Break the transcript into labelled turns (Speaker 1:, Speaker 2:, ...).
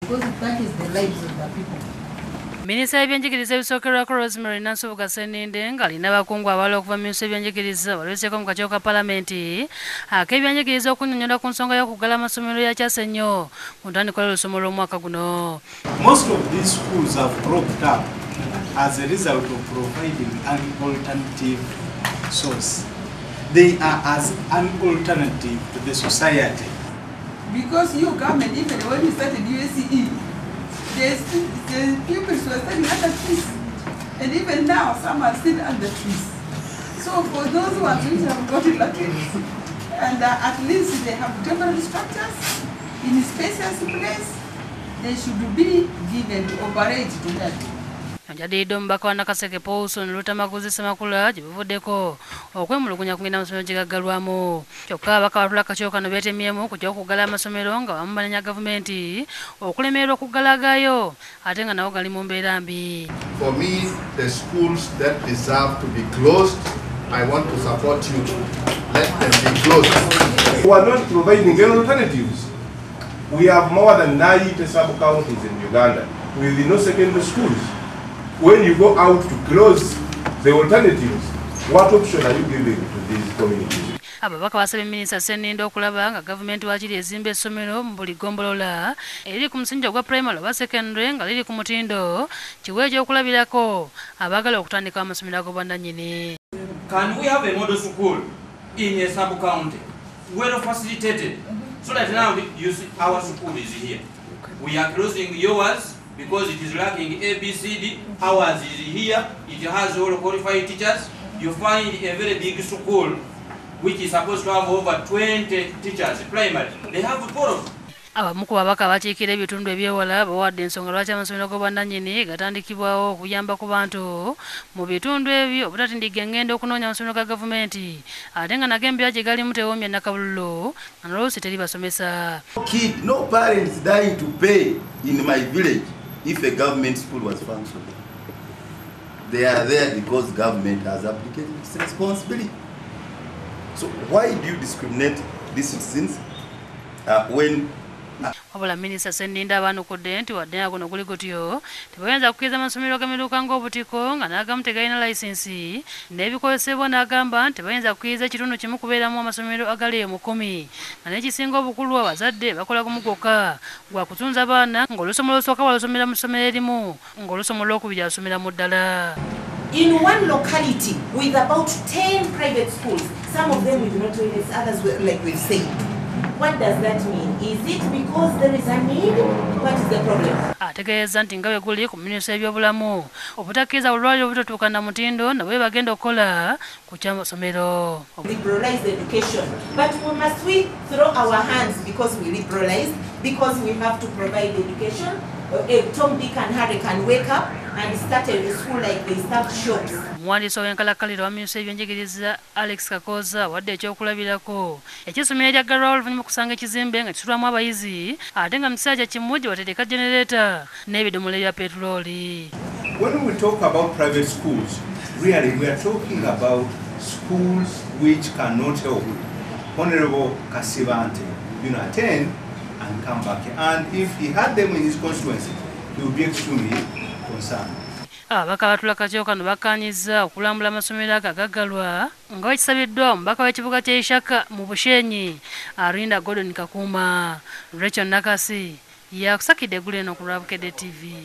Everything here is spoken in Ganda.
Speaker 1: Because it touches the lives of the people.
Speaker 2: Minisita w'ebyenjigiriza ebisookerwako Rosemary Nansubuga Sseninde ng'alina abakungu abalala okuva mu minisitule y'ebyenjigiriza balweseeko mu kakiiko ka Palamenti ak'ebyenjigiriza okunnyonnyola ku nsonga y'okuggala amasomero yakyase ennyo ku ntandikwa y'olusoma lw'omwaka guno.
Speaker 3: Most of these schools have cropped up as a result of providing an alternative source. They are as an alternative to the society.
Speaker 4: Because you come and even when you started UACE, the pupils were studying under trees. And even now, some are still under trees. So for those ones which have gotten lucky, and at least they have temporary structures in spacious place, they should be given to operate to that.
Speaker 2: Njadiridde omubaka wa Nakaseke Paulson Lutamaguzi Ssemakula gye buvuddeko okwemulugunya ku ngeri amasomero gye gaggalwamu. Kyokka ababaka abatula akakiiko kano beetemyemu ku ky'okuggala amasomero nga bamu banenya gavumenti okulemererwa okuggala agaayo ate nga nago gali mu mbeera mbi.
Speaker 5: For me, the schools that deserve to be closed, I want to support you. Let them be closed.
Speaker 6: We are not providing any alternatives. We have more than 90 sub-counties in Uganda with no secondary schools. When you go out to close the alternatives, what option are you giving to these communities?
Speaker 2: Ababaka basabye Minisita Sseninde okulaba nga gavumenti waakiri ezimba essomero mu buli ggombolola eriri ku musingi ogwa primary oba secondary nga liri ku mutindo kiwe ekyokulabirako abaagala okutandika amasomero ag'obwannannyini.
Speaker 7: Can we have a model school in a sub-county, well facilitated, so that now you see our school is here. We are closing yours because it is lacking A, B, C, D. Ours is here. It has all qualified teachers. You find a very big school which is supposed to have over 20 teachers, primary. They have 12.
Speaker 2: Abamu ku babaka abakiikira ebitundu eby'ewala bawadde ensonga lwaki amasomero g'obwannannyini gatandikibwawo okuyamba ku bantu mu bitundu ebyo obutatindiga engendo okunoonya amasomero ga gavumenti ate nga nago embeera gye galimu tewoomya nnakabululu nga n'oluusi teri basomesa.
Speaker 8: Kid, no parents dying to pay in my village if a government school was functioning. They are there because government has abdicated its responsibility. So why do you discriminate these citizens when
Speaker 2: Wabula Minisita Sseninde abanukudde nti wadde nga guno guli gutyo tebayinza kukkiriza amasomero g'emiruka ng'obutiko nga n'agamu tegalina layisinsi n'ebikozesebwa, n'agamba nti tebayinza kukkiriza ekitundu kimu kubeeramu amasomero agali mu 10 nga n'ekisinga obukulu abazadde bakola gumu gwokka gwa kutunza abaana ng'olusoma olusooka balusomera mu ssomero erimu ng'olusoma olwokubiri alusomera mu ddala.
Speaker 9: In one locality with about 10 private schools, some of them with no toilets, others like we've said. What does that mean? Is it because there is a need? What is the problem?
Speaker 2: Ategeeza nti nga bwe guli ku minisitule y'ebyobulamu obutakkiriza bulwaliro obutatuuka na mutindo nabwe bagenda okukola ku ky'amasomero.
Speaker 9: Liberalize education. But must we throw our hands because we liberalize, because we have to provide education? Tom, Dick and Harry can wake up and start a school like they start shops.
Speaker 2: Omuwandiisi ow'enkalakkalira wa minisitule y'ebyenjigiriza Alex Kakoza awadde ekyokulabirako eky'essomero eryaggalwawo oluvannyuma okusanga ekizimbe nga kisulwamu abayizi ate nga mu kiseera kye kimu gye batereka genereeta n'ebidomola ebya petulooli.
Speaker 6: When we talk about private schools, really we are talking about schools which cannot help Honorable Kasibante, attend and come back. And if he had them in his constituency, he would be extremely concerned.
Speaker 2: Ababaka abatula akakiiko kano bakkaanyizza okulambula amasomero ago agaggalwa nga bakisabiddwa omubaka w'ekibuga ky'e Ishaka mu Bushenyi Arinda Gordon Kakuma. Rachel Nakasi yakusakidde eggulu eno ku lwa Bukedde TV.